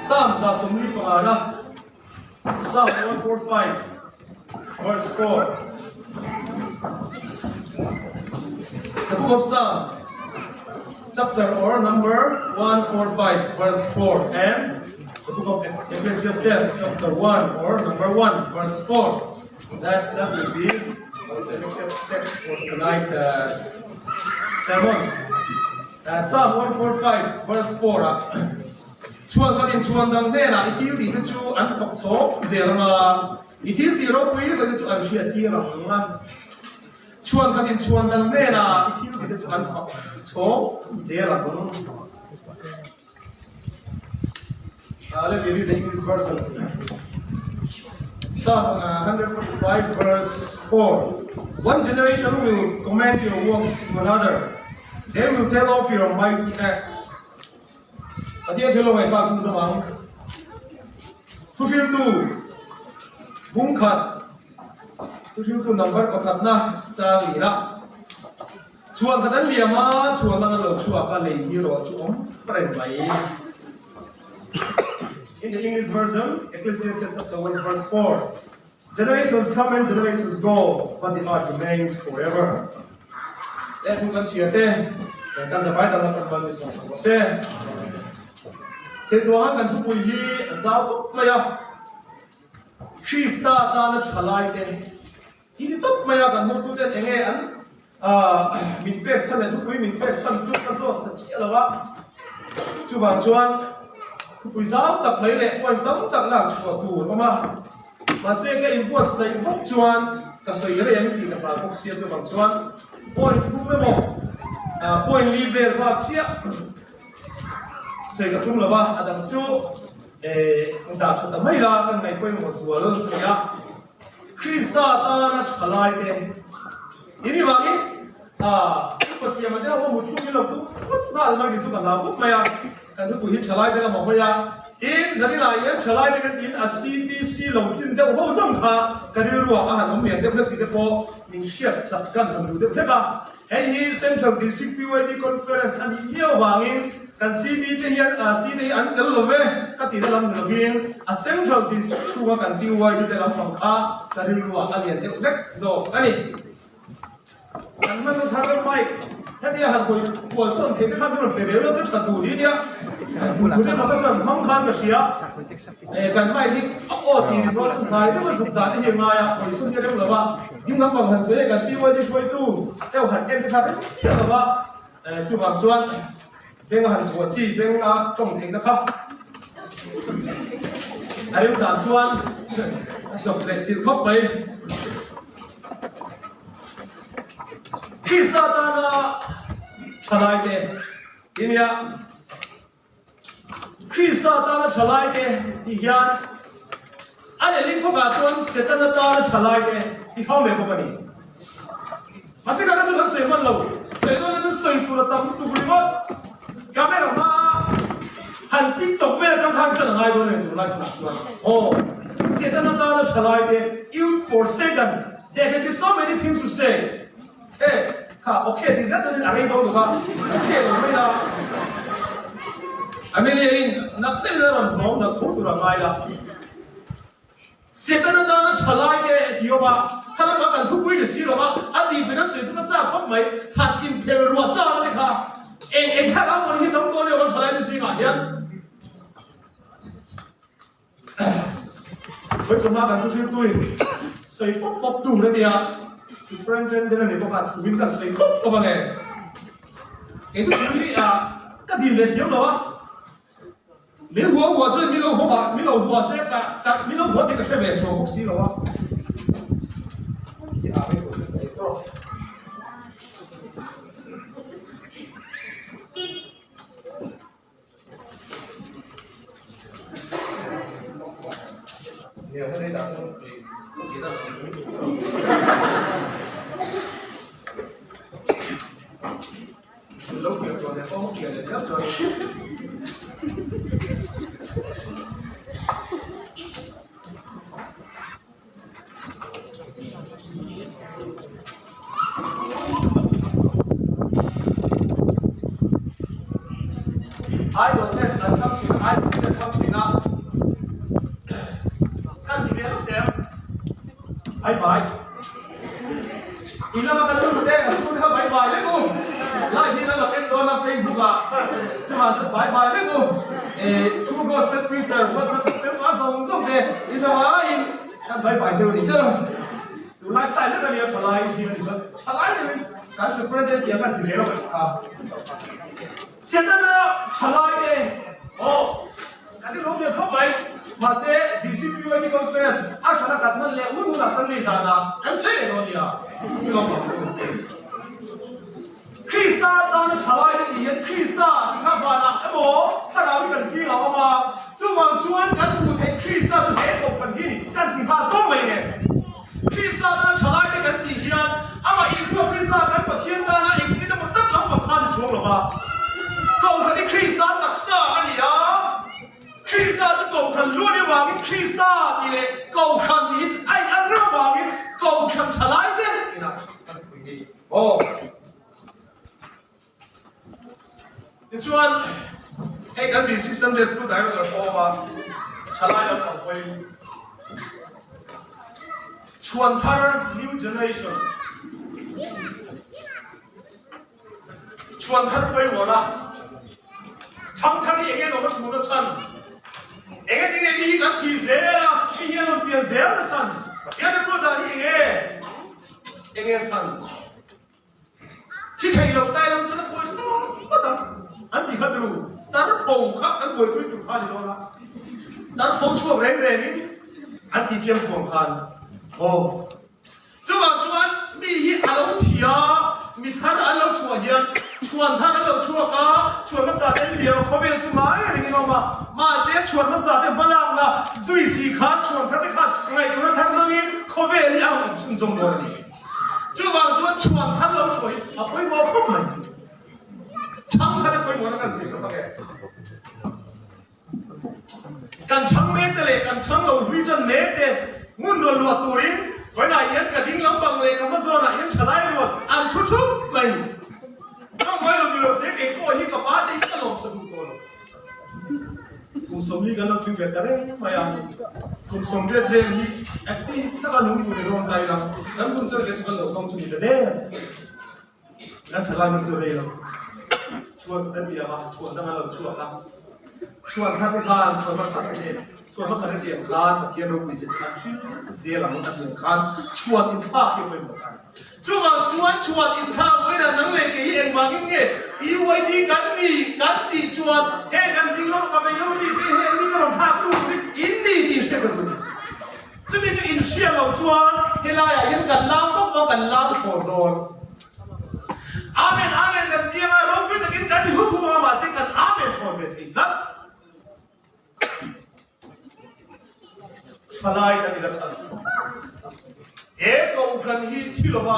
Psalm 145 na Psalm 145 verse 4. The book of Psalm chapter or number 145 verse 4 and the book of Ecclesiastes chapter 1 or number 1 verse 4. That, that will be our selected text for tonight uh, sermon. Uh, Psalm 145 verse 4 ah Chhuan khatin chhuan dang hnenah i thil tihte chu an fak chhawk zel ang a, i thil tih ropui takte chu an hriattir ang a. Chhuan khatin chhuan dang hnenah i thil tihte chu an fak chhawk zel ang. Uh, let me read the English version. Psalm uh, 145 verse 4. One generation will commend your works to another. They will tell of your mighty acts. Pathian thil lo ngaihthlak chhung zawm ang. Thuhriltu bung khat, thuhriltu number pakhatna chang lihna. Chhuan khat an liam a, chhuan dang an lo chhuak a, lei hi rawh chu awm reng mai. In the English version, Ecclesiastes chapter 1 verse 4, Generations come and generations go, but the earth remains forever. Le thu kan chhia te, kan zavai dan kan man ni sawng sawng se. Chhetuangan kan thupui hi a zau khawp mai a. Krista tana thalai te hi ni tawp mai a kan hawtu ten enge an min pek chhan leh thupui min pek chhan chu ka zawt ta chiah lo a. Chuvang chuan thupui zau tak mai leh point tam tak lak chhuah tur a awm a. Mahse ka inbuatsaih vak chuan ka sawi rei ang tih ka hlau bawk sia chuvang chuan point thum emaw point li vel bak chiah sawi ka tum lo va, a dang chu dah tha ta mai la kan ngaih pawimawh zual a ni a. Krista tana tha lai te ini vangin upa siama te ho muthlum in lo tum phut nghal mai ni chu ka hlau khawp mai a. Kan thupui hi thalai te lam a hawi a, tin Zanila hian thalai te kan tiin a CPC lo chin deuh ho zawng kha ka rilruah a han awm lian deuh hlek tih te pawh min hriat sak kan han duh deuh hlek a. Hei hi Central District PYD Conference a nih viau vangin kan CP te hian C te hi an tel lo ve ka tihna lam ni lovin a Central District chhunga kan PYD te lampang kha ka rilruah a lian deuh hlek zawk a ni. Kan hman na thar mic hetia han hawi kual sawn thei te khan min rawn pe ve lo chu tha tur hi nia tur tur emaw ka chuan hmang khan ka hria eh kan mic hi a aw tih rin rual chu hnai deuh a zuk dan te hi a ngai a hawi sawn hi a rem lo va ding lampang han sawi e kan PYD hruaitu deuh han en te kha rem chiah lo va eh chuvang chuan beng a han vuah chi beng a tawng theihna kha a rem chan chuan a chawp leh chilh khawp mai. Krista tana thalaite i nia. Krista tana thalaite tih hian a lehling thawkah chuan Setana tana thalaite i khau leh bawk a ni. Mahse kha chu kan sawi hman lo, sawi dawn hian sawi tur a tam tuk ringawt. Camera hmaa han TikTok vel atang khan chuan a ngai dawn a ni tunlai hunah chuan. Aw, Setana tana thalaite, youth for Satan, there can be so many things to say. He, kha okay tih zet chuanin a rei dawn lo va, okay lo mai la. Amelia-in nat deuhin a rawn hnawm nalh tho tur a ngai la. Setana nana tha lai te ti awm a, kha lamah kan thupui ni si lo va, a tih ve nasa chu ka chak khawp mai, han inphel ruah chang a ni kha, eng eng thlalak ang mawni hi tam dawn leh awm tha lai ni zingah hian Vawichawma kan thuhriltuin sawi pawp pawp tur a nia, Superintendent a ni bawk a, thuin kan sawi pawp pawp a nge, kei chu thu hi ka dim ve thiam lo a. Min hua hua chuan min lo hua mah, min lo hua se ka ka min lo hua tih ka hre ve chhuah bawk si lo a. Ti a rei tur ka ei tawh. Nia hei dah chuan ei ka ti dan ang chu. Lo kir tawh leh pawh kir leh zel chuan Idol ten an thlang thin a, idol ten an thlang thin a. Bye bye. In lama kan nu te ka chhung te kha bye bye vek u. Live hi an lo en dawn a Facebook ah chuvang chuan bye bye vek u. Eh True Gospel Preacher WhatsApp member zawng zawng te in zo aiin kan bye bye deuh a nih chu. Tunlai style vek a nia thalai zing a nih chuan thalai deuhin kan superintendent tiang kan ti ve lo kha. Setana thalai te aw. Kan in rawng ve khawp mai. Mahse, DCPYD Conference a hrana kan hman leh hun hunah Sunday zanah kan sawi leh dawn nia. Chu lam pang chu. Krista tana thalai te tih hian Krista tih kha vanah emaw thlarau hi kan zingah a awm a, chuvang chuan kan hmuh theih Krista chu he kohhran hi kan ti nghal tawp mai nge. Krista tana thalai te kan tih hian amah Isua Krista kan Pathian tana engtin emaw tak lam pang kha ni chuang lo va. Kohhran hi Krista taksa a ni a, Krista chu kohhran lu a nih avangin Krista tih leh kohhran tih hi a in an reng avangin kohhran thalai te inah kan pui ni. Aw. Tichuan, hei kan District Sunday School Director pawh a awm a, thalai lam pang pawhin chhuan thar new generation chhuan thar pawimawh a, chhang thar hi eng emaw ka thu na chhan, eng eng nge mi hi kan thi zel a, mi hi an rawn pian zel na chhan, Pathian remruat dan hi eng nge, eng nge chhan. Thi thei lo tai lam chuan a pawi thlawt phawt ang an ti kha turu tar pho kha kan buaipui tur kha a ni dawn a, tar pho chhuak reng rengin an ti fiam khuang khan aw. Chuvang chuan mi hi a lo thi a, mi thar an lo chhuah hian chhuan thar an lo chhuak a, chhuan hmasa te an liam a, khawvel chu ngai rengin a awm a, mahse chhuan hmasa te hmalakna zui si khan chhuan thar te khan ngaihtuahna thar hmangin khawvel hi a rawn awm chhunzawm dawn a ni. Chuvang chuan chhuan thar lo chhuah hi a pawimawh khawp mai. Chhang thar hi pawimawhna kan sawi chawp ang e. Kan chhang mek te leh kan chhang lo hlui tan mek te ngun rawn luah turin vawiinah hian ka ding lampang leh ka hma zawnah hian thalai rual an thu thup mai. Ka hmai lo ni lo se kei pawh hi ka pa te hi ka lawm tha duh tawh lo. Kum 40 kan lo tling ve ta reng mai a, kum 80 vel hi active taka nung tur ni dawn ta ila, kan hun chuan kei chu kan lo hmang chu ni ta der. Kan thalai hmang chu rei lo. Chhuan kan liam a, chhuan dang an lo chhuak a. Chhuan thar te khan chhuan hmasa te nen, chhuan hmasa te tiang khan Pathian ropui te chuan thil zel ang a tiang khan chhuan inthlak hi a pawimawh ta a ni. Chuvang chuan chhuat inthlak vawiinah nang leh kei hi engvangin nge PYD kan ni kan tih chuan heng kan ding lama ka vei lama mite hi engmi ka rawn thlak tu hi in ni tih hriat ka duh a ni. Chumi chu in hriat loh chuan helaiah hian kan lam bawk maw kan lam thlawr dawn. Amen Amen kan ti anga ropui takin kan ri hup hup anga mahse kan Amen thlawr ve thei tlat. Thalai kan ila chhan. He kohhran hi thi lova,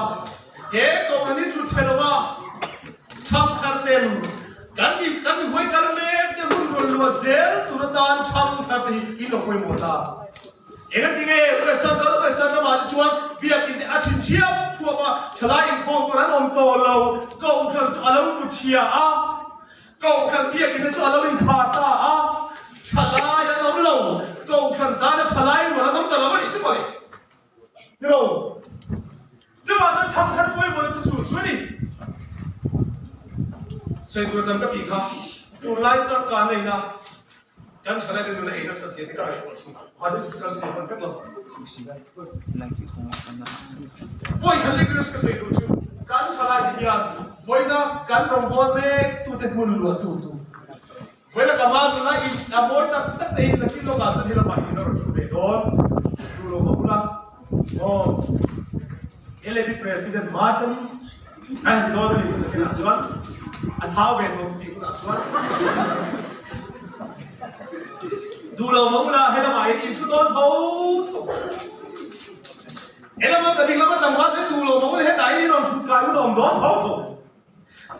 he kohhran hi tlu chhe lova, thangthar ten kan mi kan mi huai kal mek te hun rawn luah zel tur atan thangthar te hi in lo pawimawh ta. Engati nge Western kal Western ramah te chuan biakin te a chhin thiam thuap a, thalai inkhawm tur an awm tawh lo, kohhran chu a lo tlu chhia a. Kohhran biakina chu a lo inkhar ta a, thalai an awm lo, kohhran tana thalai rual an awm ta lo a nih chu mawle. Tiro, chuvang chuan chhang thar pawimawhna chu chu chu a ni. Sawi tur tam ka tih kha, tunlai changkan neihna kan thalai te nuna ei nasa zia te ka ngaihtuah thin, mahse chu kan sawi hman vek lo. Pawi khat lek ka sawi duh chu kan thalai te hian vawiina kan rawngbâwl mek tute hmun luah tu tu vawiina ka ma nuna in a mawi tak tak te hi nakin lawkah chuan helamah in a rawn thu ve dawn duh lo mah ula aw LAD President Martin a han ti dawn a ni chu nakinah chuan a thau ve tawh chutih hunah chuan Duh lo mah ula helamah hian in thu dawn tho tho. Helamah ka ding lama tlangval te duh lo mah ula hetah hian in rawn thut kai hun a awm dawn tho tho.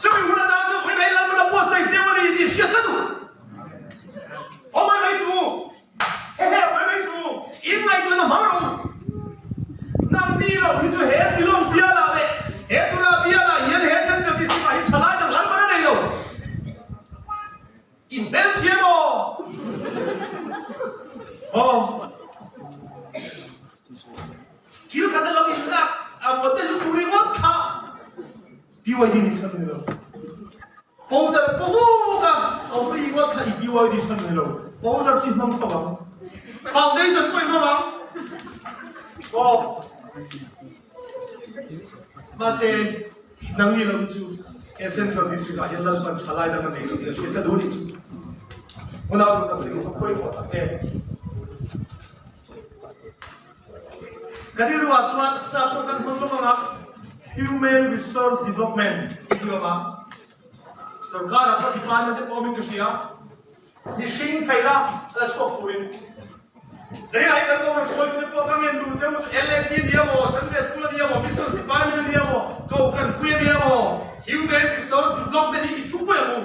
Chumi hun atang chuan vawi mai lam a buatsaih cheu a ni tih hriat ka duh. Aw mai mai suh u. Hehe aw mai mai suh u. In ngaihtuahna hmang rawh u. Nang ni lo hi chu he Shillong bialah leh he Tura bialah hian he Central District ah hi thalai dang lam a nei lo. In hmelchhia maw? Aw. Kil khat a. PYD ni chhan ni lo. Powder pawuk a awm ri ngawt kha i PYD chhan ni lo. Powder chu i hmang tho ang. Foundation pawh i hmang ang. Aw. Mahse, nangni lo hi chu he Central District ah hian Lalpan tha lai dang a nei lo tih a hriat ka duh a nih chu. Unau duh tak chu a pawimawh tak em. Ka rilruah chuan sakhaw kan hmang lawk anga Human Resource Development tih hi awm a, sorkar ah pawh department te pawh awmin ka hria, mihring theihna la chhuak turin. Zainah hi kan kohhran hruaitute pawh ka ngen duh cheu chu LAT a nia maw, Sunday School a nia maw, Missions Department a nia maw, Kohhran pui a nia maw, Human Resource Development hi i thu pui ang u.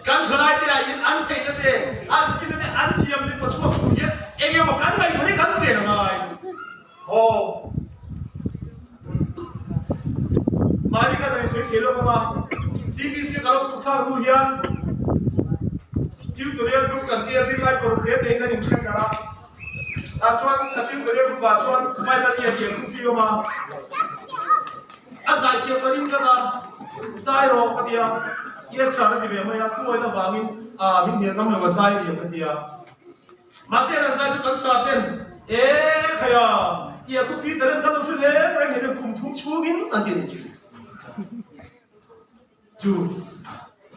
Kan thalaite ah in an theihna te, an finna te, an thiam te pawchhuak tur hian eng emaw kan ngaihtuah hi kan sel a ngai. Aw. Mahni ka zan insawi thei lawk ang a, CBC ka lo chhuk thlak hnu hian tutorial group kan tia zirlai paruk te te hi kan inthen darh a. Tah chuan ka tutorial group ah chuan final year tih a thu fi awm a. A zaithiam ka ding tlat a, zai rawh ka ti a, yes sir a ti ve mai a, thuawina vangin ah min hnial ngam lo a zai liam ka ti a. Mahse an zai chu kan sir ten e khai a, i a khufi talent kha lo hre hle reng hei ten kum thum chhungin an ti a nih chu. Chu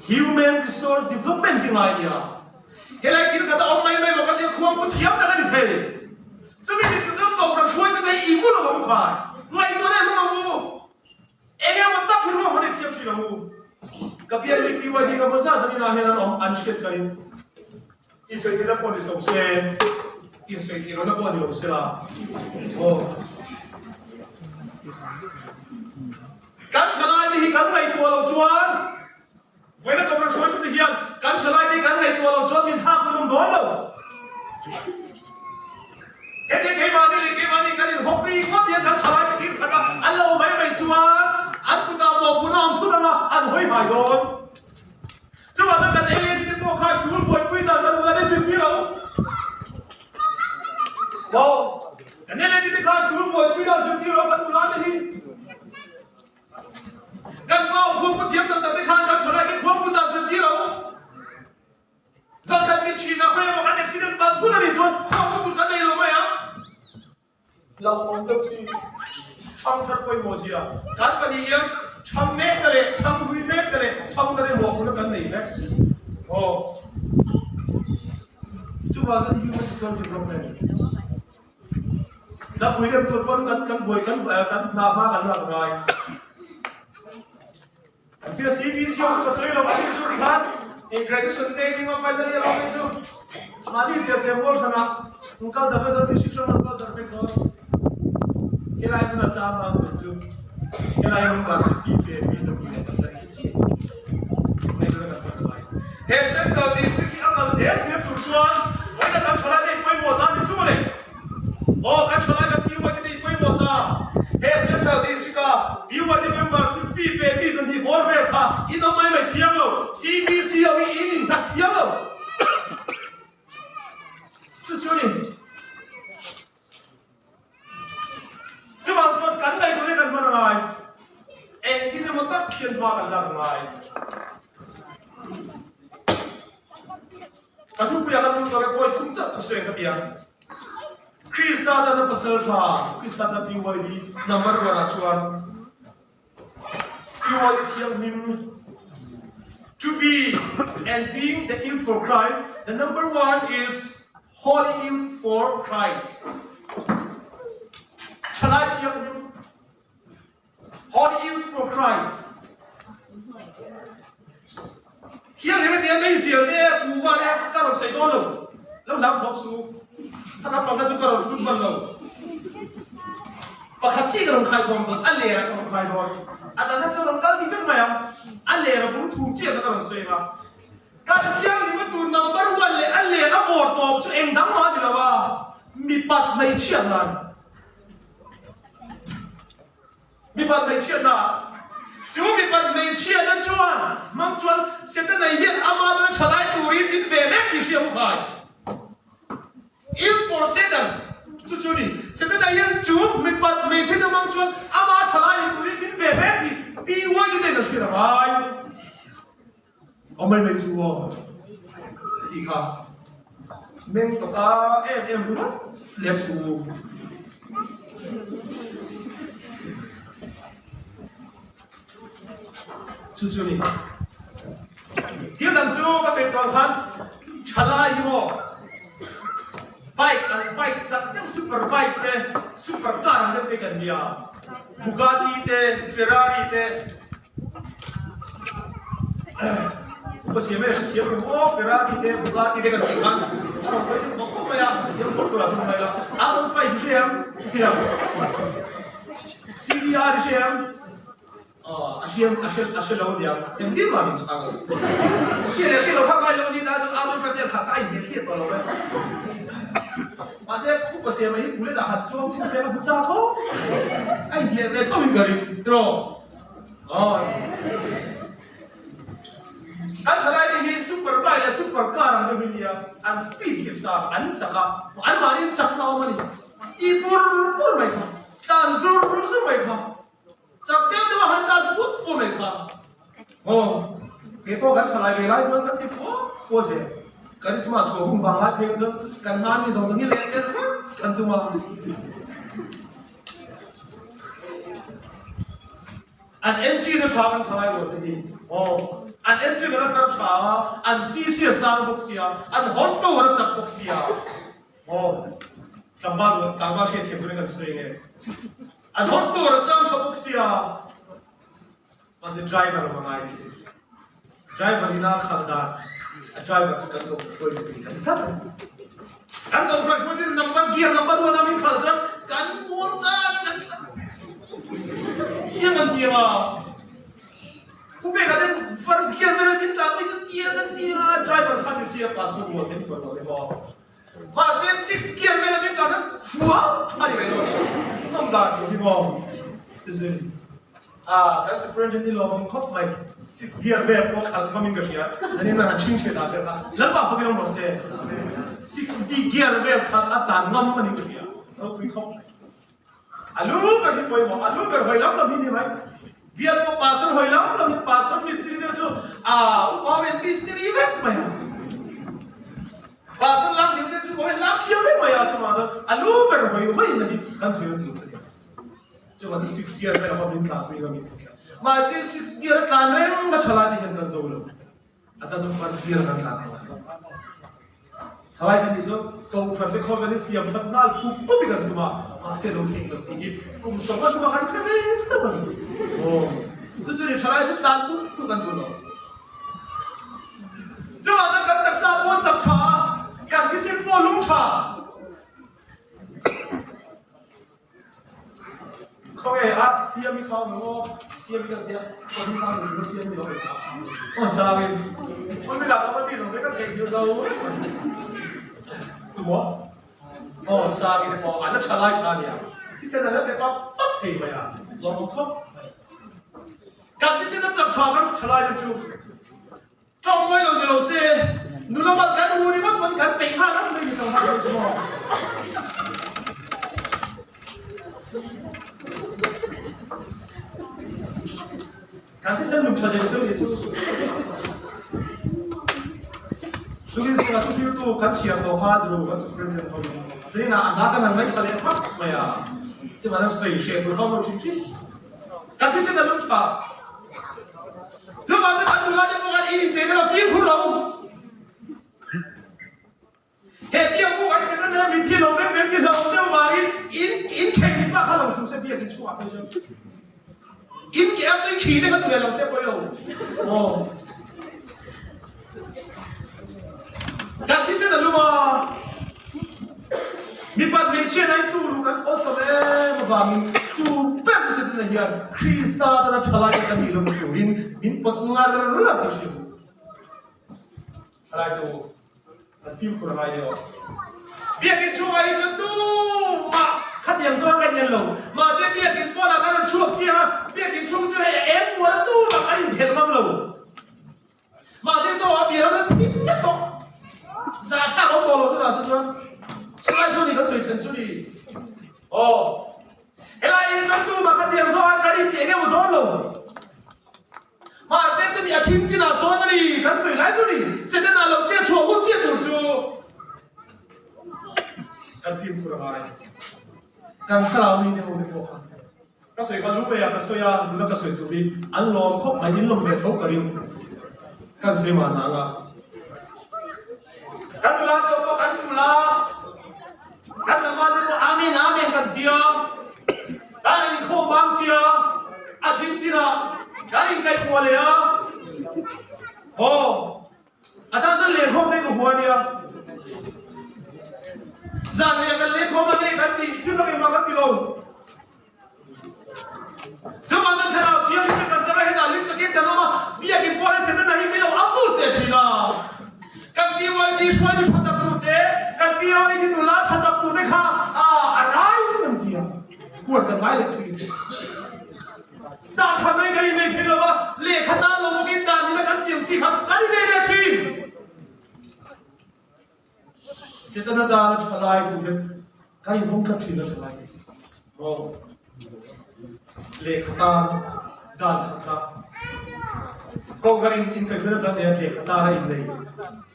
Human Resource Development hi ngai nia. Helai thil khat a awm mai mai maw kan tia khuang pu thiam tak a ni thei. Chumi ni chu chuan kohhran hruaite te i mu lo ang u khai. Ngaihtuahna i hmang ang u. Eng emaw tak hi ruahman i siam thin ang u. Ka bial hi PYD ka hmu zat zat inah hian an awm an hriat ka ring. I sawi theihna pawh ni lo se, in sawi theih lohna pawh ni lo se la. Aw. Kan thalaite hi kan ngaihtuah loh chuan, vawiina Kohhran hruaitute hian kan thalaite hi kan ngaihtuah loh chuan min thlak duh awm dawn lo. Heti keimahni leh keimahni kan inhawk ri ngawt hian kan thalaite kir khat a, an lo mai mai chuan an kutah mawhphurhna awm thut anga an hawi hai dawn. Chuvah chuan kan LAD te pawh khan chul buaipui dan kan rawn la zir tir lo. Wow! Kan LAD te khan chul buaipui dan zir tir lo kan nula te hi. Kan pau khuangpu thiam tak tak te khan kan thalai te khuangpu dan zir tir lo. Zan khat mi chhin ah khawi emaw kan accident palh thut a nih chuan khuangpu tur kan nei lo mai ang. Hlauhawm deuh si, chhang thar pawimawh zia kan pahnih hian chhang mek te leh chhang hlui mek te leh chhang te mawh huna kan nei vek. Aw. Chuvang chuan human resource development na pui rem tur pawn kan kan buai kan kan hna hma kan lak ngai. An tia CBC ho chu ka sawi lo a ni chu tikhan in graduation day ning a final year ho chu mahni zia zia mual hran ah an kal darh vek dawn district hrang an kal darh vek dawn helai hmun a chang ang ve chu helai hmun dah city pe mi 207 te chiah mai dawn a kan lai he central district hi a kal zel hmel tur chuan vawiin a kan thalai te pawimawh ta ni chu mawle. Aw kan thalai kan PYD te i pawimawh ta. He Central District a PYD member si fee pe mi zan hi bawr vel kha in awm mai mai thiam lo. CBC ho hi in innghat thiam lo. Chu chu ni. Chuvang chuan kan ngaihtuah hi kan hman a ngai. Engtin emaw tak hian hma kan lak a ngai. Ka thupuia kan lut tawh e pawi thum chauh ka sawi ka ti a. Krista tana pasal tha, Krista tana PYD number one ah chuan PYD thianghlim to be and being the youth for Christ, the number one is holy youth for Christ. Thalai thianghlim Holy Youth for Christ Thianghlim a nia meizial te kuhva te ka rawn sawi dawn lo lo hlau thawk su a tam bang kha chu ka rawn hrut hman lo pakhat chi ka rawn khai khawm dawn a ler ah ka rawn khai dawn a dang kha chu rawn kal ti vek mai ang a ler a bul thum chiah kha ka rawn sawi ang a kan thianghlim a tur number one leh a ler a bawr tawp chu eng dang mah a ni lo a mipat hmeichhiat nan Mipat hmeichhiatna Chu mipat hmeichhiatna chuan hmang chuan Setana hian ama dawna thalai turin min ve mek tih hria mu khai. In for Satan chu chu ni. Setana hian chu mipat hmeichhiatna hmang chuan ama thalai ni turin min ve mek tih. PYD te kan hriat a ngai. Aw mai mai chu aw a tih kha. Meng tawka em em ringawt lem suh u. Chu chu ni. Thil dang chu ka sawi tuar khan thalai hi maw bike an bike chak deuh super bike te super car ang deuh te kan nia Bugatti te Ferrari te Upa siam e hrethiam rawh maw Ferrari te Bugatti te kan tih khan a rawn hawi deuh bawk mai a hrethiam phawt tur ah chuan ngai la R15 hi hre ang siam CBR hi hre ang A hriam a hre a hre lo nia engtin mah min chhang lo. Hria leh hria lo kha ngai lo a ni ta chuan Arun Fatel kha kha a inhmel chiah tawh lo e. Mahse upa siama hi bullet ah han chuang chin se ka hmu chak khawp. A inhmel ve tho in ka ring tiraw. Aw. Kan thalai te hi super bike leh super car ang deuh hi nia an speed hi a sang an chak a anmahni an chakna awm a ni. Ti pur pur mai kha tlan zur zur mai kha. Chak deuh deuh a han tlan fuat fuat mai kha. Aw, kei pawh kan thalai ve lai chuan kan ti fuat fuat zel. Karisma chhuah hung vang lai phei kha chuan kan hmani zawng zawng hi leh leh vek kan tum a. An engine a tha kan thalai rual te hi. Aw, an engine a la thar tha a, an CC a sang bawk sia, an horsepower a chak bawk sia. Aw, tlangval rual, tlangval hriatthiam turin kan sawi nge. An hospital a sang tha bawk sia, mahse driver a ngai ni. Driver in a khalh dan, a driver chu kan ko hruai lut ni kan tlat a ni. Kan ko hruai hruai tin number gear number one a min khalh chuan kan muang chang in kan khalh tiang an ti a. Pu Peka ten first gear vel a min tlan mai chu tiang an ti a, driver khan ni sia pastor rual te ni rual te pawh. Mahse six gear vel a min kah khan fua a ni mai dawn a, ngam dan tur hi maw chu chu ni. Ah kan superintendent hi lawmawm khawp mai, six gear vel pawh khalh ngam in ka hria, an in han chhing hriat ah te kha lalpa fakin awm rawh se, 60 gear vel khalh a tan ngam a ni ka hria, ropui khawp mai. A lu ber hi pawimawh, a lu ber hawi lam lam hi ni mai. Bial pawh pastor hawi lam lam hi pastor mistiri deuh chu a upa ho hian mistiri vek mai a. Pastor lam ding te chu pawh hian lam thiam vek mai a chuvang chuan a lu ber hawi hawi na hi kan hawi tur chu ni. Chuvang chu six gear vel a min tlan pui ngam in ka hria. Mahse six gear a tlan reng a tha lai te hian kan zo lo. A cha chu first gear kan tlan thei mai. Thalai kan nih chu Kohhran te khawvel hi siam that nghal pup pup in kan tum a, mahse lo theih loh tih hi kum sawma hnua kan hre ve chauh a ni. Aw, chu chu ni thalai chu tlan pup pup kan duh lo. Chuvang chuan kan taksa pawh chak tha a, kan thisen pawh lung tha. Khawnge a siam i kha awm emaw siam i kan tia kawng sang in ka siam i lo aw sang in aw mi lah mi zawng zawng ka theih tir zo vek mai tumaw aw sang in pawh an la tha lai tha nia thisen an la pe pap pap thei mai a lawm khawp mai kan thisen a chak tha kan tha lai te chu Tawng mawi lo ni lo se, nula mal kan hmu ringawt pawn kan peih nghal ang mai ni tawng hak lo chu maw. Kan thisen lung tha zel chu ni chu. Tukin zingah thuhriltu kan chhiar tawh kha duru kan superintendent ho in. Tunin ah a hla kan han ngaithla leh hmak mai a, chuvang sawi hreh tur kha awm lo hrim hrim. Kan thisen a lung tha. Chuvang chu kan nula te pawh khan in inchei na fimkhur lo. He biak bu kan sen ania min thi lo mek mek ti hlauh deuh vangin in in kheng in pa kha lo sum se biak in chhungah phei chuan in ke a tui khi te kha tu leh lo se pawi lo. Aw. Kan thisen a lum a, mipat hmeichhia na in tu luh kan awlsam em avangin chu ber thisen na hian Krista tana thalai te kan nih lohna turin min pawt ngar ngar tih hria u. Thalai tu kan fimkhur a ngai deuh a. Biakinn chhungah hi chuan tumah khatiang chuan kan en lo. Mahse biakinn pawnah kan rawn chhuak chiang a, biakinn chhung chu hei a eng mual a tumah kan inthelh ngam lo. Mahse saw a pian a thim vek bawk. Zahthlak awm tawh lo chutah saw chuan chulai chu ni kan sawi then chu ni. Aw. Helai hi chuan tumah khatiang zawk a kan intih eng emaw dawn lo. thim chinah sawn a ni kan sawi lai chu ni. Setana lo che chhuah hun chiah tur chu kan fimkhur a ngai. Kan thlarau mite ho te pawh kha ka sawi kha lu maiah ka sawi a, tuna ka sawi tur hi an lawm khawp mai, in lawm ve tho ka ring. Kan sawi mahna anga kan nula te ho pawh kan tul a, kan tlangval te pawh Amen Amen kan ti a, kan inkhawm bang chi a, a thim chinah kan inkaihkuah leh a, aw. A tan chuan lehkhawm mai ka hua nia. Zan leh kan lehkhawm a nge kan tih thil ka engmah kan ti lo. Chuvang chuan thlarau thianghlim te kan chang a hetah hlim takin kan awm a, biakin pawh hi Setana hi min lo ambush leh thin a. Kan PYD hruaitu tha tak tu te, kan PYD nula tha tak tu te kha a a rai an ti a, huat kan ngai leh thin. Dan khat mai kan innei thei lo va, lehkha tan lo bawkin dan ina kan tiam chi kha kan innei leh thin. Setana dan a tha lai turin kan inhawng tlat thin a tha lai te. Maw? Lehkha tan dan khat na Kohhran in inkaihhruaina kan nei a, lehkha tan a innei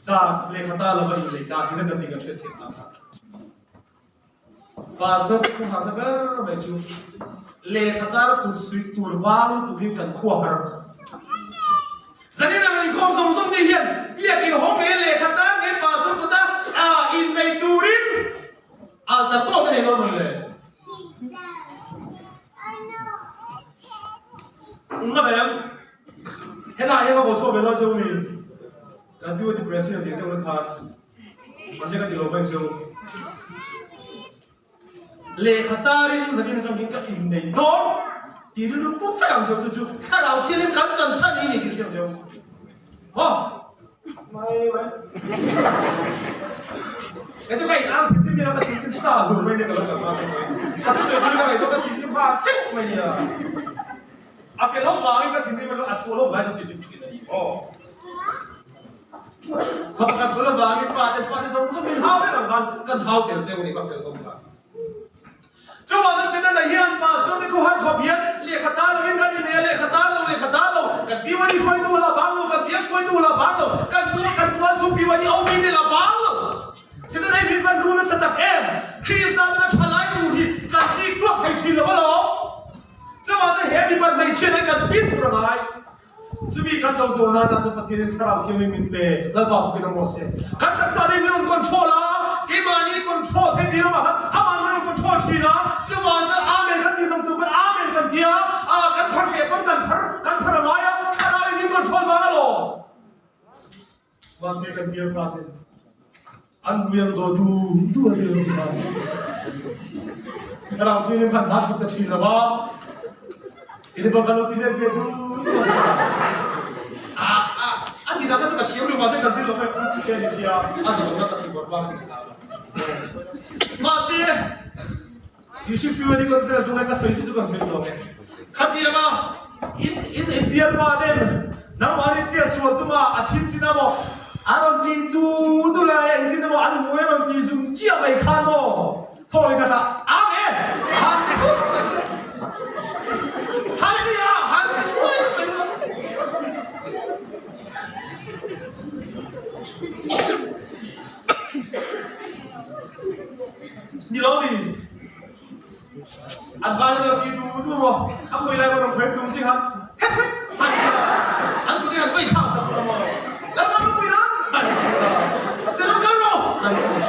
dan, lehkha tan lova innei dan ina kan tih kan hriatthiam dan kha. Pastor khuaharna ber mai chu lehkha tar kut suih tur vang turin kan khuahar. Zanin a rawn inkhawm zawng zawng ni hian biakin hawng ngei lehkha tar ngei pastor kuta a innei turin altar tawk a nei lo mawn le. Inla ve ang. Helai hian ka bawhchhuah ve dawn che u ni. Kan PYT President tih deuh na khan Mahse ka ti lo mai chu. Lehkha tarin zanin atangin ka innei dawn tih rilru pu fe ang cheu chu chu thlarau thianghlim kan chan chhan hi ni tih hriat cheu. Haw! Mai mai. Kei chu ka in ang thinrim ila ka thinrim sa hlur mai nia ka lo kal hma thin mai. Ka thusawi tui ka ngaihtuah ka thinrim hma teuh mai nia. A fel ho vangin ka thinrim a, a sual ho vangin ka thinrim thin a ni maw? Kha pakhat sual avangin pa te fate zawng zawng min hau vek ang khan kan hau tel cheu a ni ka fel ho kha. Chuvang chuan Setana hian pastor te khuhar khawp hian lehkha tan lovin kan innei a, lehkha tan lo, lehkha tan lo, kan PYD hruaitu la bang lo, kan biak hruaitu la bang lo, kan tu kan tual chu PYD OB te la bang lo. Setana hi min van ru nasa tak em! Krista tana thalai tur hi kan tlik duak thei thin lo alawm. Chuvang chuan he mipat hmeichhia hi kan pin tur a ngai. Chumi kan do zawh nan ah chuan Pathianin Thlarau Thianghlim min pe, Lalpa fakin a maw se. Kan taksa nih min rawn control a, keimahni control theih ni ramah khan amah min rawn control thin a, chuvang chuan Amen kan tih zawng chung pawn Amen kan ti a, ah kan phar hreh pawn kan phar kan phar a ngai a, Thlarau in min control vang alawm. Mahse kan bialpa ten an mui ang daw dum dum a ti ang ti a. Thlarau Thianghlim khan hna thawk ta thin lo a, ini bang kan lo ti let ve dum dum a ti a. A a a ti dah ka chu ka thiam lo mahse ka zir lo mai pulpit te a ni sia, a zawhna ka ti bawrh bang ka hlau a. Mahse Bishop Piwani Conference tunlai ka sawi chu chu kan sawi tawh e. Khatianga in in in bialpa ten nangmahni tia sual tuma a thim chin a maw an rawn tih du du lai a engtin emaw an hmui a rawn tih zum chiah mai khan maw thaw leh khat ah Amen! Han ti vut mai. Hallelujah! Han ti thuai mai ringawt. Ni lo mi? An vai lo ti du du maw? A khui lai maw khoi tum ti kha het het han ti la. An kut han vei thang sak lo maw? Lam kan ropui nan han ti la. Se lam kan ro han ti la.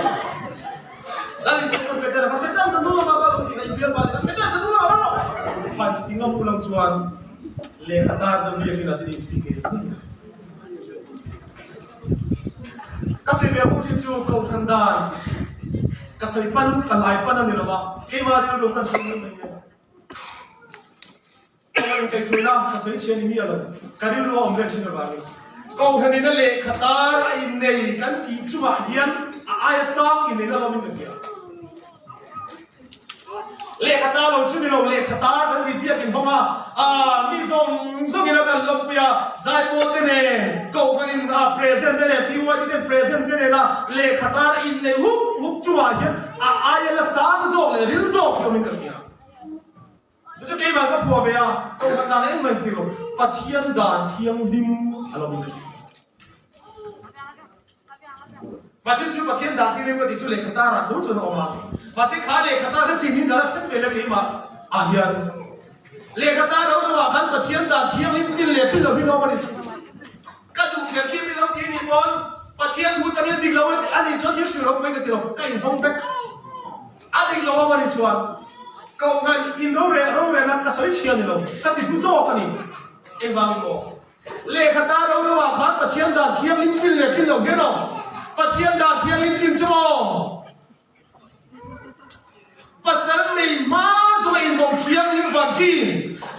Lal Isu kan Peter kha setan ta nu lama ka lo ti kha i bial pa te kha setan ta nu lama ka lo han ti ngam ulang chuan lehkha tar chu biakin a chini sui ke ni. Ka sawi ve ho hi chu Kohhran dan ka sawi pan, ka hlai pan a ni lo va, keimah rilru kan sawi mai mai a. Kohhran kaihhruaina ka sawi chhian ni miah lo, ka rilru a awm vel thin avangin. Kohhranin a lehkha tar a innei kan tih chungah hian a aia sang innei la lawmin ka hria. Lehkha tar lo chu ni lo, lehkha tar kan ti biakin hawng a, aa mi zawng zawng ila kan lawmpui a, zaipawl te nen, kohhran in a present te nen, PYD ten present te nen a lehkha tar a inneih hup hup chungah hian a aia la sang zawk leh ril zawk hi awmin ka hria. keimah ka phuah ve a, kohhran dan engmah in zir lo, Pathian dan thianghlim a lo ni. Mahse chu Pathian dan thianghlim ka tih chu lehkha tarah tho chuan a awm a, mahse kha lehkha tar kha chin in ka la then ve la keimah ah hian lehkha tar a awm ah khan Pathian dan thianghlim tlin leh tlin lo hi a awm a ni. Ka duh kher khi min lo ti anih pawn Pathian thu tangin a dik lo a nih chuan min hrilh ropui ka ti lo, ka inhawng vek. A dik lo awm a nih chuan Kohhran in rorel rorelna ka sawi chhia ni lo, ka ti hmu zawk a ni. Engvangin maw? Lehkha ta ro ro ah khan Pathian dan thianghlim tlin leh tlin lo hian aw. Pathian dan thianghlim tlin chu maw? Pasal nei hma zawnga inbawm thianghlim virgin,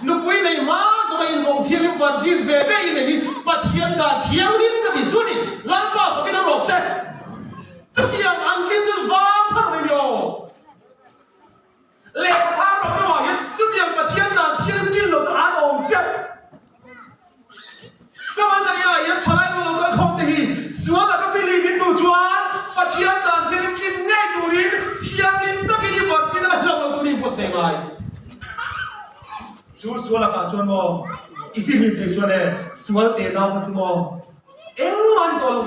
nupui nei hma zawnga inbawm thianghlim virgin ve ve i nei hi Pathian dan thianghlim ka tih chu a ni. Lalpa fakin a rawh se. Chutiang ang khi chu vang thar mai ni aw. Lehkha thar rawh rawh ah hian chutiang Pathian dan thianghlim ṭin lo chu an awm teuh. Chuan zanina hian thalai nu lo kal khawm te hi sual laka fihlim in duh chuan Pathian dan thianghlim tlin ngei turin thianghlim takin i virgin a hlauh lo turin buatsaih ngai. Chu sual lakah chuan maw i fihlim thei chuan e sual teh nau kha chu maw engmah ni tawh lo.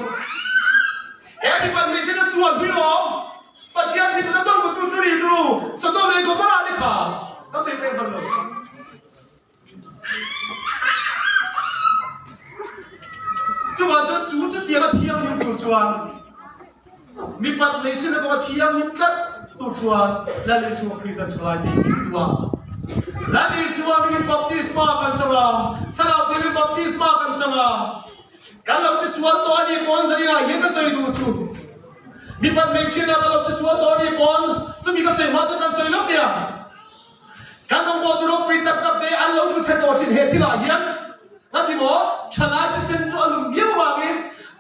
He mipat hmeichhia chu sual hi lawm Pathian thinlung a dawng tu chu ni turu Sodom leh Gomorrah te kha ka sawi pek hman lo. Chuvang chuan chu chutianga thianghlim tur chuan mipat hmeichhia kawnga thianghlim tlat tur chuan Lal Isua Kristian thalai te min duh a. Lal Isua mingin baptisma kan chang a, Thlarau Thianghlim baptisma kan chang a. Kan lo che sual tawh a nih pawn zaninah hian ka sawi duh chu. Mipat hmeichhia kan lo che sual tawh a nih pawn chumi ka sawi hma chuan kan sawi lo teh ang. Kan rawngbawl tu ropui tak tak te an lo hmu chhe tawh thin he thil ah hian ka ti maw? Thalai thisen chu a lum viau vangin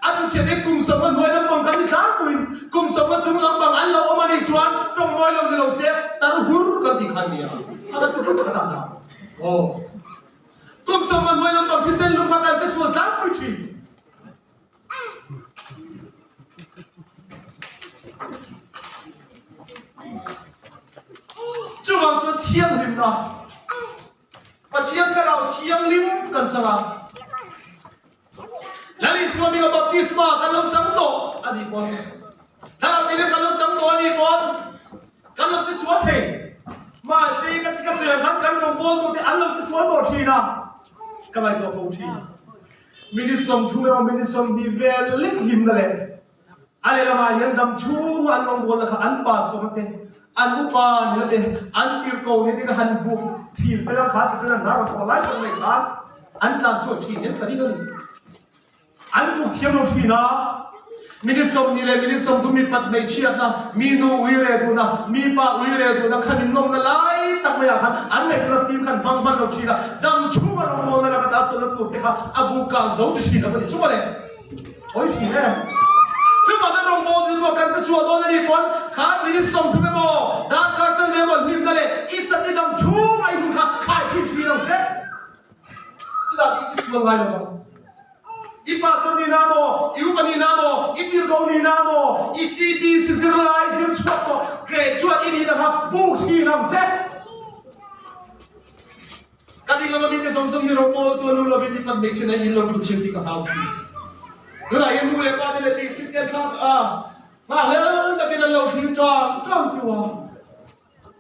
a tu chhe te kum sawmna hnuai lampang kan ni tlangpuiin kum sawmna chung lampang an lo awm a nih chuan tawng mawi lo ni lo se tar hur kan tih khan nia a ka chu hur khat ah dah aw kum sawmna hnuai lampang thisen lum kha kan che sual tlangpui thin. Chuvang chuan thianghlimna, Pathian Thlarau Thianghlim kan chang a, Lal Isua hminga baptisma kan lo chang tawh a nih pawn, Thlarau Thianghlim kan lo chang tawh a nih pawn, kan lo che sual thei. Mahse, ka ti ka sawi ang khan kan rawngbawltute an lo che sual tawh thin a, ka ngaihtuah fo thin. Minute 30 emaw minute 20 vel lek hlimna leh a lehlamah hian dam chhunga an rawngbawlna kha an pastor te, an upa nila te, an tirhko ni te kha han buk thin sela kha Setana hna rawn thawh lai tak mai khan an tlan chhuah thin hian ka ring a ni. An buk thiam lo thin a. Minute 20 leh minute 30 mi pat hmeichhiatna, mi nu ui reh duhna, mi pa ui reh duhna khan innawmna lai tak maiah khan an ngaihtuahna fim khan hmang hman lo thin a, dam chhunga rawngbawlna laka ta chawlhna tur te kha a bu kang zo ti thin lo a ni. Chuma le hawi thin em? Chuvang chuan rawngbawltu chu tuah kan che chhuah dawn a nih pawn khan minute 30 emaw, darkar chanve emaw hlimna leh i chat i dam chhunga i hun kha khai thin thin ang che. Chutah i che sual ngai lo vang. I pastor ni na maw, i upa ni na maw, i tirhko ni na maw, i CPC zirlai zir chhuak tawh graduate i nihna kha buk thin ang che. Ka ding lama mite zawng zawng hi rawngbawl tu a lu lovin mipat hmeichhe nei in lo thu chhir tih ka hlau thin. Tunah hian nu leh pa te leh district te an thlak a, nghahhlel takin an lo thlir tang tang chu a.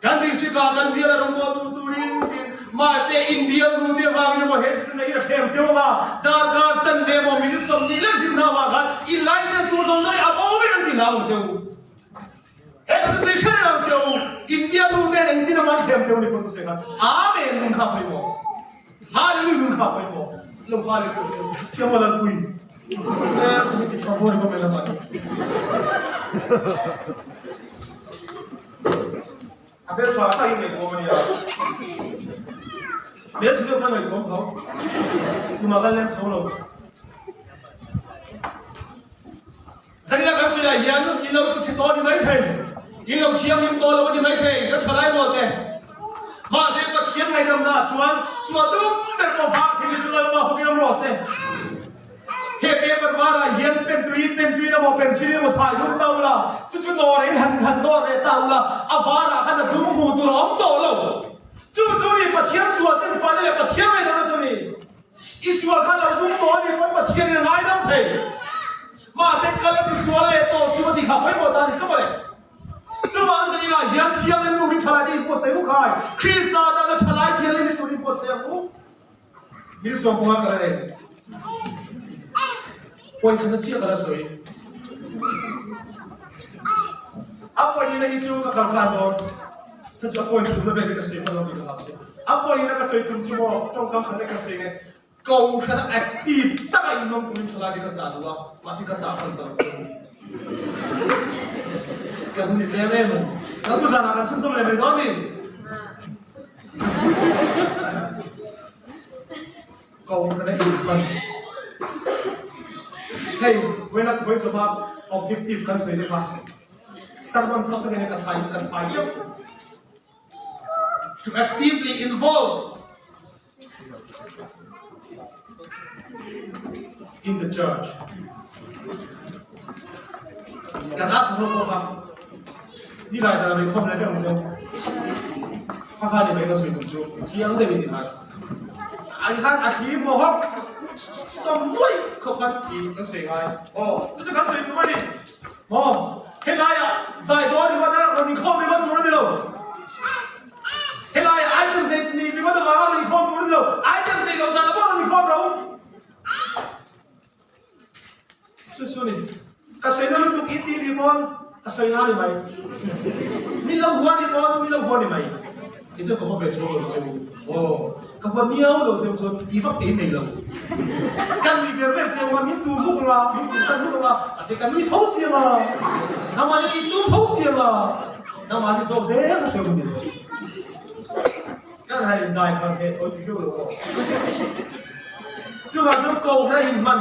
Kan district ah kan bial a rawngbawltu turin tin mahse in bial nu te avangin emaw he sitin a thlem cheu anga darkar chanve emaw minute 20 lek hlim hna avang khan in license tur zawng zawng hi a bo vek an ti hlau ang cheu. He ka thusawi hre reng ang cheu in bial nu ten engtin emaw an thlem cheu ni pawh thusawi khan Amen lung kha pawimawh. Hallelujah lung kha pawimawh. Lo hallelujah cheu Thiam aw Lalpui. Eh chumi ti tha vuai bawk mai lamah. A hmel tha tak in ngaihtuam a nia. Hmel chhe deuh khan ngaihtuam tho. Tumah kan lem chho lo. Zanina kan sawi ah hian in lo thu chhe tawh a ni mai thei. In lo thianghlim tawh lo a ni mai thei kan thalai rual te. Mahse Pathian ngaihdamna ah chuan sual dum ber pawh vah thei hi chu Lalpa hawkin awm rawh se. He paper varah hian pen tui pen tuiin emaw pencil emaw thai dum ta ula, chu chu nawr in han han nawr leh ta ula, a varah khan a dum hmuh tur a awm tawh lo. Chu chu ni. Pathian sual ten faina leh Pathian ngaihdamna chu a ni. I sual kha lo dum tawh a nih pawn Pathianin a ngaidam thei. Mahse kal a mi sual leh tawh suh a ti kha pawimawh ta a ni tlawm a le. Chuvang chu inah hian thianghlim turin thalai te inbuatsaih u khai. Krista tana thalai thianghlim ni turin buatsaih ang u. Min suam pawh a ka la nei. Point khatna chiah ka la sawi. A point nina hi chu ka kal khan dawn. Chu chu a point tumna vel hi ka sawi hman lo tih ka hlau si. A point nina ka sawi tum chu maw tawngkam khat lek ka sawi nge. Kohhrana active taka inhmang turin thalai te ka chah duh a, mahse ka chah hman ta lo chu. Ka hun i tlem em? Lo tu zanah kan chhunzawm leh mai dawn mi? Kohhrana inhman Hei, vawiin vawiin chawhma objective kan sawi te kha sermon thar te nena kan hai kan hai teuh. To actively involve In the church. Kan a sa rawk a. Ni lai zana mai khom lai vek ang chu. Ha ha ni mai ka sawi tum chu. Chiang deuh in ti khan. Ai khan a thli maw hawk. Sam nuai khawp khan ti kan sawi ngai. Aw, chu chu kan sawi tum a ni. Maw, helaiah zai dawn ringawt a rawn inkhawm ringawt tur a ni lo. Helai items nei nei ringawt avanga rawn inkhawm tur a ni lo. Items nei loh zan ah pawh rawn inkhawm ro. Chu chu ni. Ka sawi na lutuk in ti ni pawn ka sawi na ni mai. Min lo hua ni pawn min lo hua ni mai. Kei chuan ka haw ve chuang lo che u. Aw, ka hua miau lo che u chuan ti vak thei in nei lo. Kan nui ver ver che u a, min tu muk ang a, min tu san muk ang a, mahse ka nui tho siam a. Nangmah nih in tu tho siam a. Nangmah nih zawk zel ka hria ni lo. Kan han in dai khan he sawi tih viau lo aw. Chuvang chuan kohna in hman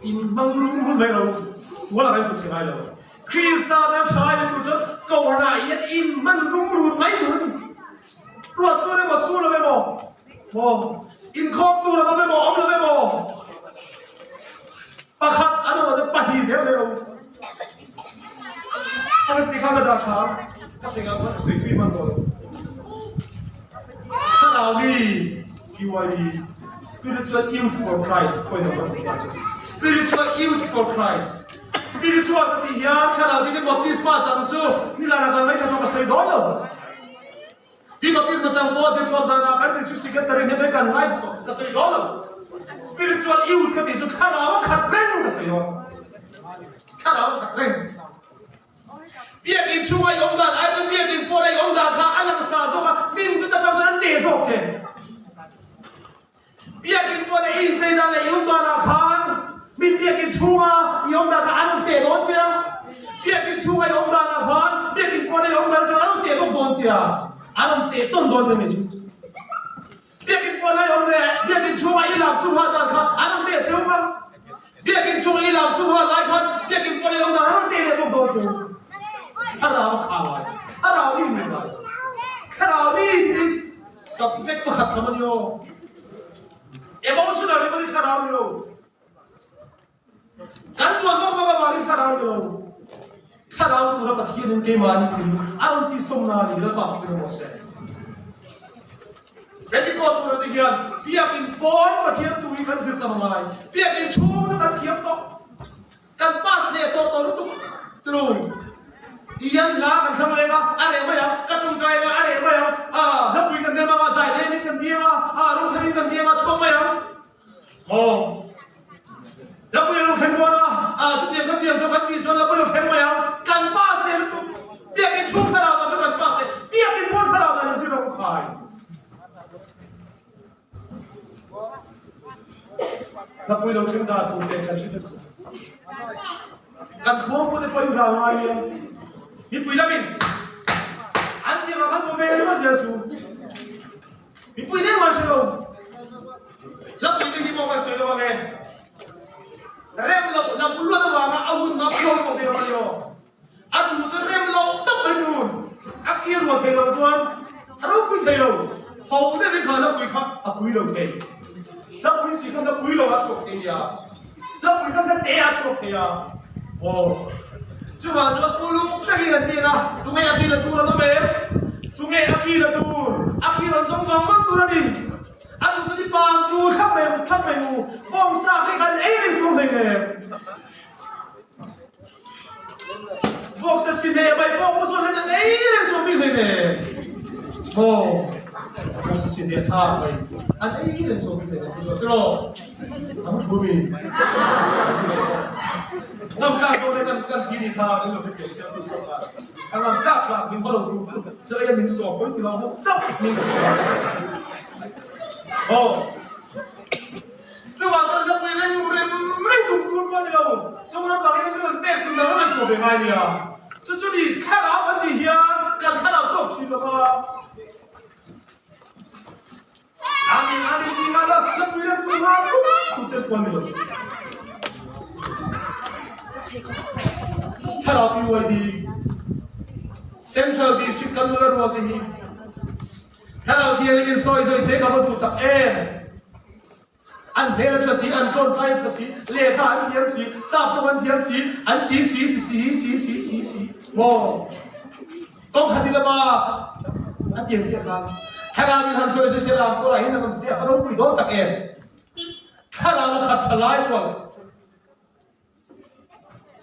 in hmang lung hun mai lo sual a kan put thei ngai lo. Krista tan thalai ni tur chuan kohhranah hian in hman rumrut mai tur a ni. Ruah sur emaw sur lo emaw maw inkhawm tur an awm emaw awm lo emaw pakhat an awm chuan pahnih zel mai lo. Pakhat ti kha ka dah tha ka sawi ngam ka sawi tui hman tawh lo. Thlarau mi TYB Spiritual Youth for Christ pawhin a awm a Spiritual Youth for Christ Spiritual ka tih hian thlarau dingin baptisma chang chu nizanah kan ngaithla tawh ka sawi dawn lo. Ti baptisma chang pawh zirtawp zanah kan ti chu secretary nen kan ngaithla tawh ka sawi dawn lo. Spiritual youth ka tih chu thlarau a khat reng ka sawi dawn. Thlarau a khat reng. Biakin chhunga i awm dan ai chuan biakin pawna i awm dan kha a langsa zawk a, min chu ta tang chuan an teh zawk che. Biakinn pawh leh i inchei dan leh i awm danah khan min biakinn chhunga i awm dan kha an rawn teh dawn che a, biakinn chhunga i awm danah khan biakinn pawh leh i awm dan kha an rawn teh bawk dawn che a, an rawn teh tawn dawn che a ni chu. Biakinn pawh leh i awm leh biakinn chhunga i lam suha dan kha an rawn teh che u a, biakinn chhunga i lam suha lai khan biakinn pawh leh i awm dan an rawn teh leh bawk dawn che u. Thlarau a kha ngai, thlarau mi ni ngai, thlarau mi ni. Subject pakhat lam a ni aw. Emotional hi pawhin thlarau ni lo. Kan sual bawk bawk avangin thlarau ni lo. Thlarau tura Pathianin keimahni thinlung a rawn tihsawmna a ni Lalpa fakin a rawh se. Pentecost hun ati hian biakin pawn Pathian tu hi kan zir tam angai. Biakin chhung chu kan thiam tawh. Kan pass leh sawh tawh lutuk tru. Ian hla kan thlang leng a, a reh mai ang, ka tawngtai ang a, a reh mai ang, ah hlapui kan nem ang a, zai lem in kan biang a, ah rawng thar in kan biang a, chhuak mai ang. Maw? Hlapui a lo thleng dawn a, ah chutiang kan biang chu kan tih chuan hlapui a lo thleng mai ang, kan pass leh lutuk. Biakin chhung thlarau dan chu kan pass leh, biakin pawn thlarau dan in zir lo khai. Hlapui lo thleng dan tur te kan hre vek chu. Kan khuangpu te pawhin rau ngai nia. Mipui lamin an ti ang kan hmu ve ringawt zel su. Mipui deuh an hre lo. Hlapui te hi pawh kan sawi lo ang e. Rem loh lam luat avanga a hun ngam pawh pawh thei lo a ni aw. A tu chu rem lo tak mai tur. A kir ruah thei lo chuan a ropui thei lo. Ho deuhin kha hlapui kha a pui lo thei. Hlapui si khan hlapui lo a chhuak thei nia. Hlapui khan hla te a chhuak thei a. Aw. Chuvang chuan uluk takin an ti a, tunge a kil a tur an awm em? Tunge a kil a tur? A kil. hi rawn zawng vang vang tur a ni. A duh chu ni pang chu thlak mai thlak mai mu bawngsa khi kan ei reng chu hlei nen. Vawksa si hle mai pawh mu chuan an ei reng chu mi hlei nen. Maw vawksa si hle tha mai an ei reng chu mi hlei nen tiraw ang thu mi. Ngam tlak zawk le kan kan ti ni kha min lo hrethiam siam tu pawh kha ka ngam tlak tlak min hawlo tu chu ei min sawm pawi ti lo ho chauh min aw chuvang chuan hlapui reng rem reng tum tur pawh ni lo chung lampang in min rawn pek tur dang an tuah ve ngai nia chu chu ni thlarau an tih hian kan thlarau tawk thin lo va. Amen amen ti nga la hlapui rem tu nga thup tu tel pawh ni lo. Thlarau PYD Central District kan nula rual te hi Thlarau thianghlim in sawi sawi se ka va duh tak em. An hmel a tha si, an tlawntlai a tha si, lehkha an thiam si, sap tawng an thiam si, an si si si si si si si si maw? Tawng khat i lama a tiang chiah khan Thlarau in han sawi sawi se lam tawlah hin an awm sia ka ropui dawn tak em? Thlarau a khat tha lai rual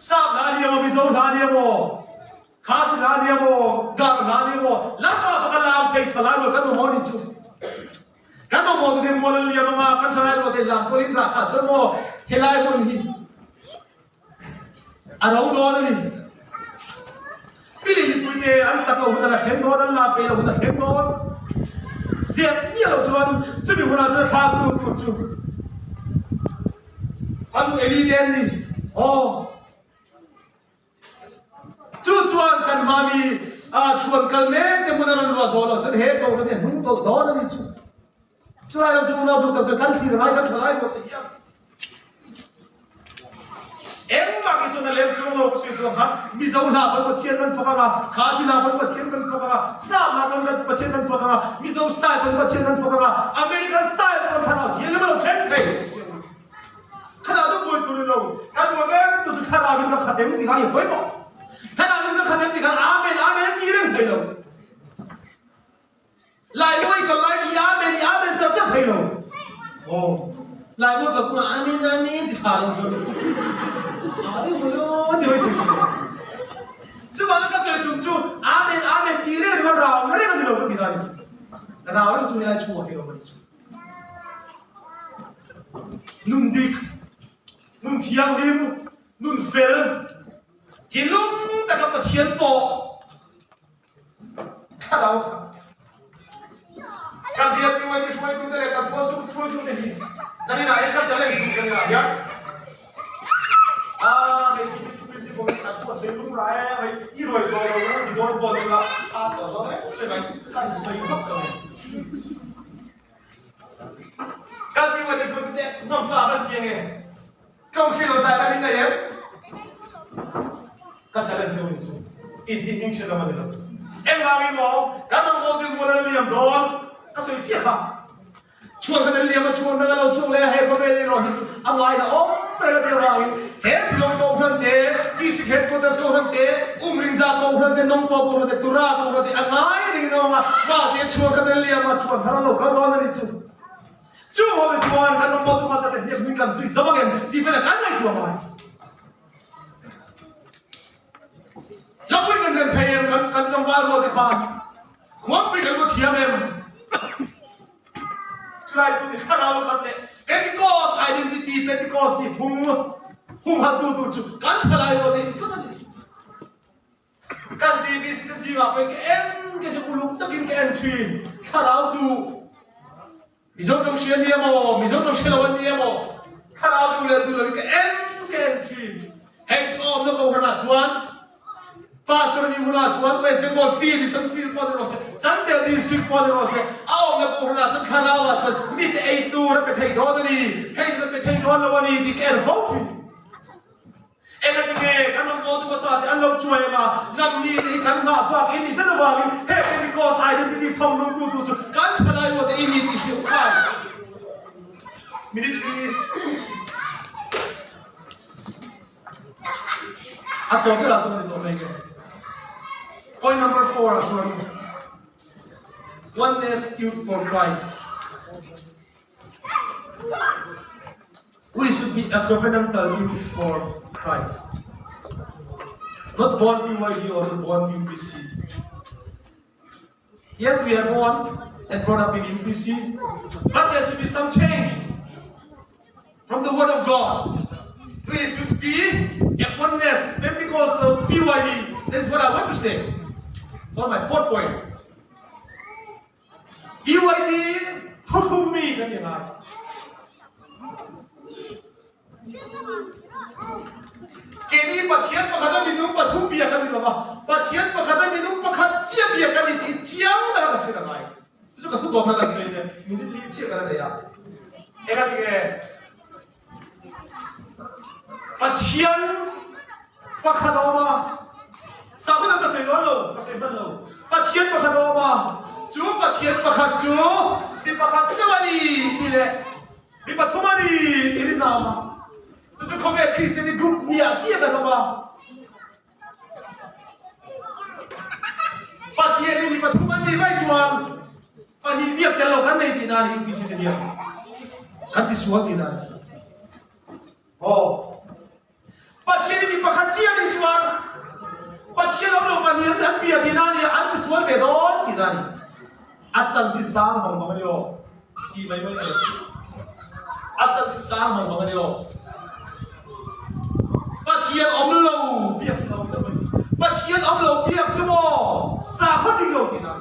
Sap hla ni emaw Mizo hla ni emaw Khasi hla ni emaw Garo hla ni emaw Lampa faka lam thei tha lai rual kan mamawh ni chu. Kan mamawh tu ding mual an liam anga kan tha lai rual te hlan kual in rah kha chuan maw helai hmun hi a ro dawn a ni. Pili mipui te an tak lo hun a la thleng dawn, an la pe lo hun a thleng dawn. Ziak miah lo chuan chumi hunah chuan a thlak tu tur chu fanu Eli te an ni. Aw. Chu chuan kan hmami a chhuan kal mek te hmun a rawn luah zawh loh chuan he kohhran hi a hnung tawlh dawn a ni chu. Chulai lam chu unau duh tak tak kan thlir ngai kan tha lai ruat te hian engmah hi chuan a lem chuang lo ka sawi tur ang khan Mizo hla pawn Pathian kan fak anga, Khasi hla pawn Pathian kan fak anga, Sap hla pawn kan Pathian kan fak anga, Mizo style pawn Pathian kan fak anga, American style pawn thlarau thianghlim a lo thleng thei. Thlarau chu buai tur lo, kan buai ber tu chu thlarau in ka khat em ti kha i pawimawh. Thlarau in ka khat em ti khan Amen Amen an ti reng thei lo. Laimawi kal lai i Amen i Amen char char thei lo. Aw. Laimawi kal kungah Amen Amen ti tha lo chuan. A deuh maw lo ti mai thei chu. Chuvangin ka sawi tum chu Amen Amen ti reng kha rau reng a ni lo ka ti ta ni chu. Rau reng chu helai chhungah hi lo a ni chu. Nun dik, nun thianghlim, nun fel, thinlung taka Pathian pawh Thlarau kha kan biaknu ni hruaitute leh kan khuasuk hruaitute hi kan inah hian kan challenge duh kan inah hian ah hei CPC principal hi a thu a sawi lung ra e hei i ruai tawh lo na ti dawn pawh ni la a tawh dawn em em mai kan sawi vak ka nei kan biaknu ni hruaitute ngam tla kan thiang e Tawng hri lo zai lam in nei em? Ka challenge deuh ni chu in tih hming chhiat lam a ni lo. Engvangin maw kan rawn bawl ding mual a la liam dawn? Ka sawi chiah kha. Chhuan khan an liam a, chhuan dang a lo chhuak leh a, he khawvel erawh hi chu a ngaina awm reng a tih avangin he Silawng Kohhran te, District Headquarters Kohhran te, Umringza Kohhran te, Nongpo Kohhran te, Tura Kohhran te a ngai rengin a awm a, mahse chhuan khan an liam a, chhuan thar an lo kal dawn a ni chu. Chu ho te chuan kan rawn bawltu hmasa te hniak hming kan zui zo ang em tih velah kan ngaihtuah ngai. Hlapui kan rem thei em kan kan tlangval rual te khan khuangpui kan va thiam em? Chulai chu ni thlarau khat leh Pentecost identity Pentecost tih phung humhaltu tur chu kan thalai rual te hi ni tlat a ni chu. Kan CBC te zingah pawhin ka en ka chu uluk takin ka en thin. Thlarau duh Mizo tawng hria nia maw, Mizo tawng hria lo an nia maw, thlarau duh leh duh loin ka en ka en thin. Hei chu a awmna kohhranah chuan Pastor ni hunah chuan West Bengal field, Mission field pawh ni rawh se, Chandel district pawh ni rawh se, a awmna kohhranah chuan thlarauah chuan mite ei tur a pe thei dawn a ni, hei chu a pe thei dawn lo a ni tih ka en fo thin. Engatinge kan rawn pawltu hmasa te an lo chuai anga nangni te hi kan nghah fak in ni tel avangin he Pentecost identity chhawm nungtu tu chu kan thalai ruat te i ni tih hrilh khai minute li a tawp berah chuan a ni tawh mai nge. Point number 4 ah chuan. Oneness Youth for Christ. We should be a covenantal youth for Christ. Not born BYD or not born UPC. Yes, we are born and brought up in UPC, but there should be some change from the Word of God. We should be a oneness, Pentecostal BYD. That is what I want to say for my fourth point. BYD thuthlungmi kan i ngai. Keni Pathian pakhat a minung pathum bia kan i lo a, Pathian pakhat a minung pakhat cia bia kan i ti chiang na kan hrin a ngai. Cucu ka thu dawm na kan sui ne, minute li chia kan nei a. Eka tige Pathian pakhat a um a, sakhuan ka soi dawn lo, ka soi hman lo. Pathian pakhat a um a, cu Pathian pakhat cu mi pakhat ceu a ni ti le mi pathum a ni ti rin a um a. Cucu khawvel Christian group ni ah cia kan um a. Pathian i mi pathum an nih vai chuan pahnih biak tel lo kan nei ti na ni mi si te hian kan ti sual ti na ni. Oh. Pathian i mi pakhat cia nih chuan Pathian om lo pahnih an bia ti na ni an ti sual ve dawn ti na ni. A can si sang bang bang ani o. Ti mai mai ani. A can si sang bang bang ani o. Pathian om lo biak lo ta mai. Pathian om lo biak chu maw sakhaw ding lo ti na.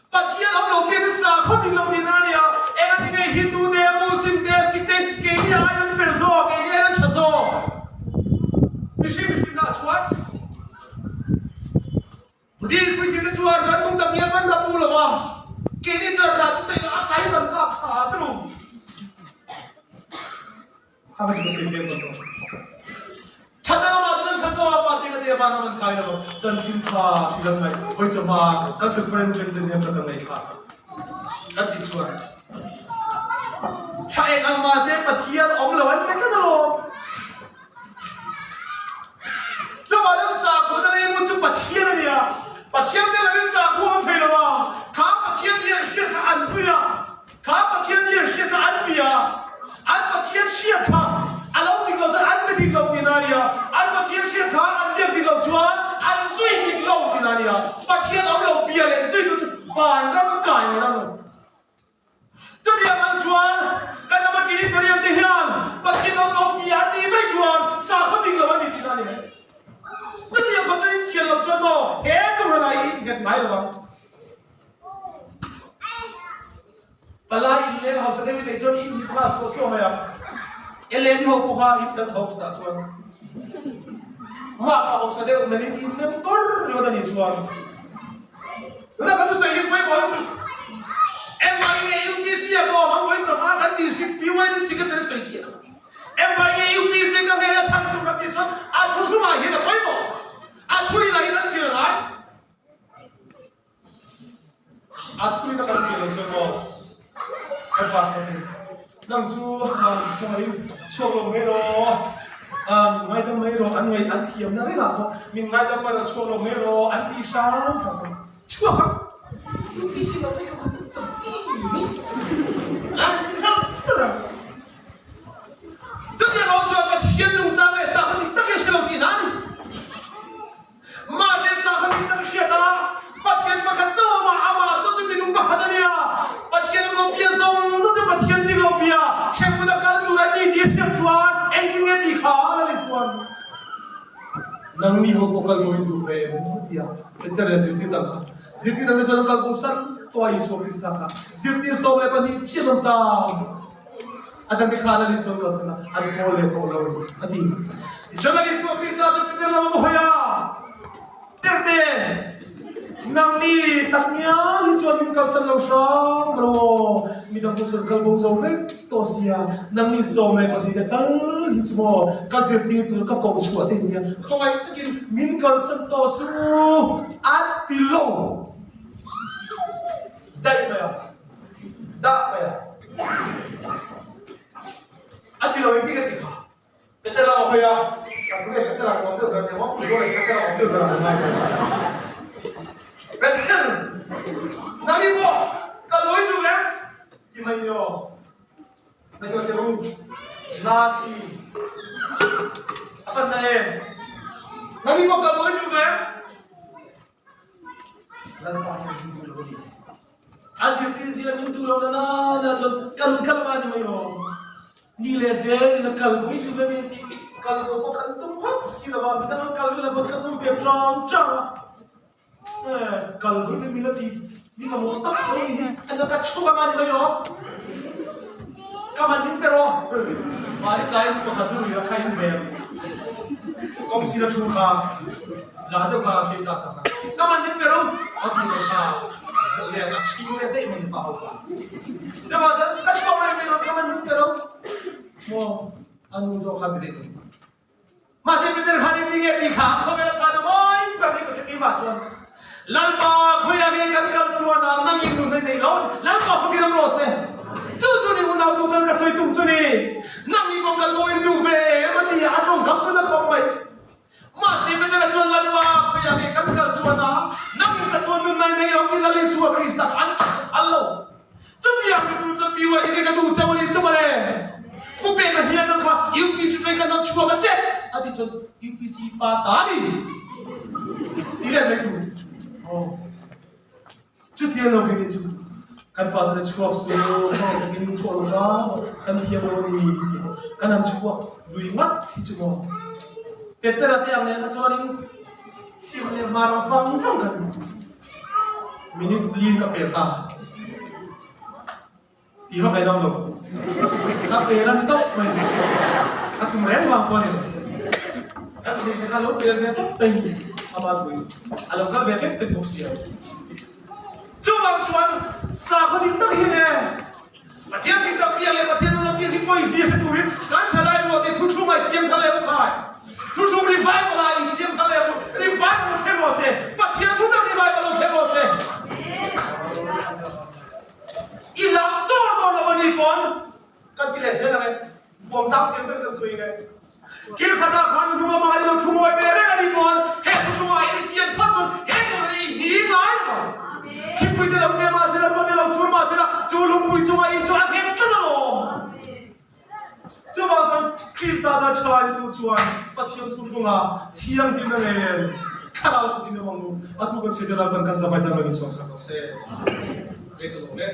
Pathian om lo biak chu sakhaw ding lo ti na nia. Engati nge Hindu te, Muslim te, Sikh te keini ai an fel zawk, keini ai an tha zawk. Mihring mihring na chuan Buddhist puithiamte chuan ran nung tak ngial man ram mu lo a, keini chuan ran sei lo a kai kan kap tha a tru. Kha ka chu ka sei pek ban lo. Thana lama chuan an tha zo a, mahse ka te van an kai lo. Chanchin tha hrilan ngai voi chama ka superintendent hian ka ngai thlak. Kan ti chuan tha eng ang mahse Pathian awm lo an ti tlat alawm. Chuvang chuan sakhuana leimu chu Pathian a ni a, Pathian te lovin sakhua awm thei lo a, kha Pathian lian hriat kha an zui a, kha Pathian lian hriat kha an bia a, an Pathian hriat kha a lo dik lo chuan an be dik lo tihna a ni a, an Pathian hriat kha an biak dik lo chuan an zui dik lo tihna a ni a, Pathian awm lo bia leh zui tu chu vanram kai leh ram lo. Chutiang ang chuan kan rama Trinitarian te hian Pathian awm lo bia an nih mai chuan sakhaw dik lo an ni tihna a ni mai. Chutiang khawp chuan inchhiar loh chuan maw he Kohhran ah hi nghet ngai lo ang. Palai in leng hausa deuh i neih chuan in hip nghal suah suah mai ang. Ellen i ho pawh kha hip kan thawk chutah chuan mah pa hausa deuh men in in mem tur ringawt a nih chuan. Tuna kan thusawi hi pawimawh lutuk. MIA UPC a ka awm ang vawiin chawhma kan district PY district a tel sawi chiah kha. MIA UPC ka hmel a chhan tur kan tih chuan a thuthlumah hian a pawimawh. A thurinah hian an chhiar ngai. A thurin a kan chhiar lo chuan maw kan pastor te nang chu kawngaiin chhuak lo mai rawh. Min ngaidam mai rawh, an ngaih an thiamna rengah pawh min ngaidam mai rawh, chhuak lo mai rawh an ti hrang hrang thung. Chhuak ang! UPC lo phei chu kan ti tam ti ni an ti hrang hrang. Chutiang ho chuan Pathian chungchang leh sakhaw dik takin hre lo tihna a ni. Mahse sakhaw dik tak hriat a, Pathian pakhat chauh amah, amah chu chu minung pakhat a nia. Pathian awm lo bia zawng zawng chu Pathian dik lo bia, hremhmun a kal tur an ni tih a hriat chuan engtin nge tih kha a la chuan nangni ho pawh kal mawi tur ve em tia Peter leh zirtir dang kha zirtir dang te chuan an kal bo san tawh a Isua Krista kha zirtir 12 chiah an awm ta. A dangte khan an insual kalsan a, an haw leh tawh lo a ti. Tichuan Lal Isua Krista chu Peter lam a va hawi a, Terte, nangni tak ngial hi chuan min kalsan lo hram ro aw, midang pawh chuan kal bo zo vek tawh sia, nangni 12 te tal hi chu maw ka zirtir tur ka koh chhuah te nia, khawngaih takin min kalsan tawh suh u, a ti lo daih mai a. Dah mai a. A ti lo engtin a ti kha. Peter a hawi a, kan tunge Peter a awm deuh ber nia maw? Sorry, Peter a awm deuh ber a han ngai ber. Peter! Nani pawh. thi. A pan na em? Nang ni pawh kal bo in duh ve em? Lalpa hian min duh lo a ni. A zirtir zia min duh lo na na na chuan kan kal anga ni mai lo. Ni leh zel in a kal pui duh em in tih kal bo pawh kan tum hauh si lo va, midang an kal vel a kan awm ve tang tang a. Kal pui te min la ti ni ka maw tak lo ni hi a la ka chhuk anga ni mai lo. Ka man min pe rawh. Mahni tlai nu pakhat chu lui a khai in ve. Kawng sira thu kha la deuh kha a ta sak a. Ka man min pe rawh a ti mai kha zawh leh a chhing leh daih mai pa ho kha. Chuvang chuan ka chhuak mai mai lo ka man min pe rawh. Maw a nu zawk kha ti daih mai. Mahse Peter khan in tinge ti kha khawvel a chhan a mawi ber hi ka hre keimah chuan Lalpa khawiah nge kan kal chuan a nang in nun a nei lo Lalpa fakin awm rawh se chu chu ni unau tu tan ka sawi tum chu ni nang ni pawh kal bo in duh ve em a ti a a tawngkam chu na khawp mai Mahse Peter a chuan Lalpa khawiah nge kan kal chuan a nang in chatuan nun a nei lo ti Lal Isua Krista kha an thlahsak phal lo Chutiang ka duh chuan BYD te ka duh chauh a ni chu mawle. Pu Peka hian nang kha UPC train ka nawt chhuak a che a ti chuan UPC pa ta a ni ti reng mai tur. Aw chutiang lo kei ni chu kan pa chuan a chhuak su hmang takin chhuak lo hram kan thiam lo a ni ti pawh kan han chhuak lui ngat hi chu maw. Petera te ang nen kha chuanin chhim leh hmar ang vang vang kan ni. Minute li ka pe ta. Ti vak ai dam lo. Ka pel a ni tawp mai. Ka tum reng vang pawh a ni lo. Kan pahnih te kha lo pel ve tawp mai ni. Ama pui a lo kal ve vek vek bawk si a. Chuvang chuan sakhaw dik tak hi nge Pathian dik tak biak leh Pathian nuna biak hi pawizia hre turin kan thalai ruah te thuthlung ah i chiang thar leh u khai. Thuthlung revival ah i chiang thar leh u. Revival lo thleng rawh se. Pathian thu tak revival lo thleng rawh se. I lam dawr dawr lo a ni pawn kan ti leh zel ang e. Huam zau thiam ber kan sawi nge. Kil khatah khan hnung lamah i lo thu mawi ve reng a ni pawn he thuthlungah i chian phawt chuan he tur hi i hni ngai lo. Thingpui te lo tle mah sela, ruah te lo sur mah sela, chu lungpui chungah in chu a nghet tlat alawm. Chuvang chuan Krista dan thalai ni tur chuan Pathian thuthlungah thianghlim a rel thlarau thatin awm ang u. A thu kan sawi te Lalpan kan zavai dan lo in sawmsak rawh se. Leh ka lawm e.